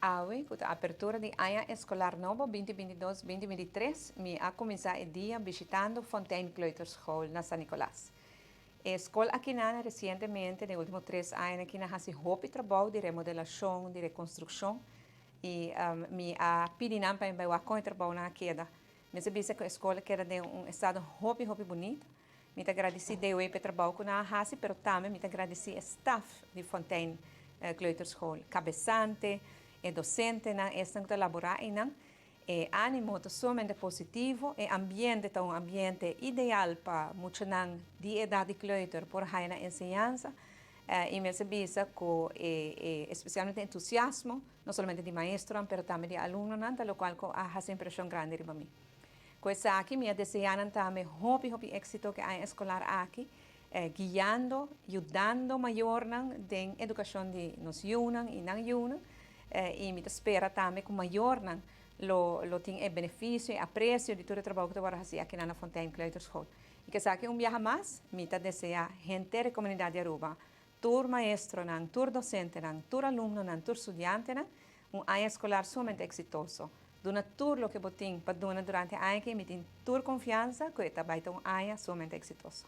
Awe, ku ta apertura di aña eskolar nobo 2022, 2023, mi a kuminsá e dia bishitando Fontein Kleuterschool na San Nicolas. E skol akinan resientemente, den último 3 aña aki, a hasi hopi trabou di remodelashon, di rekonstrukshon i mi a pidi nan pa bai wak kon e trabounan a keda. Mi a bisa ku e skol a keda den un estado hopi, hopi bunita. Mi ta gradisí DOW pa e trabou ku nan a hasi, pero tambe mi ta gradisí e staff di Fontein Kleuterschool, kabesante, e dosentenan, esnan ku ta laborá einan. E ánimo ta sumamente positivo, e ambiente ta un ambiente ideal pa muchanan di edat di kleuter por haña enseñansa. I mi a bisa ku espesialmente entusiasmo, no solamente di maestro, pero tambe di alumnonan, lokual a hasi impreshon grandi pa mi. Ku esaki, mi ta deseá tambe hopi, hopi éksito ku e aña eskolar aki, guiando, yudando mayornan den edukashon di nos yunan i nan yunan, i mi ta spera tambe ku mayornan lo tin e benefisio i apresio di tur e trabou ku ta hasi aki na Fontein Kleuterschool. I ku esaki un biaha mas, mi ta deseá henter e komunidat di Aruba, tur maestronan, tur dosentenan, tur alumnonan, tur studiantenan, un aña eskolar sumamente eksitoso. Duna tur loke bo tin pa duna durante e aña aki, mi tin tur konfiansa ku e ta bai ta un aña sumamente eksitoso.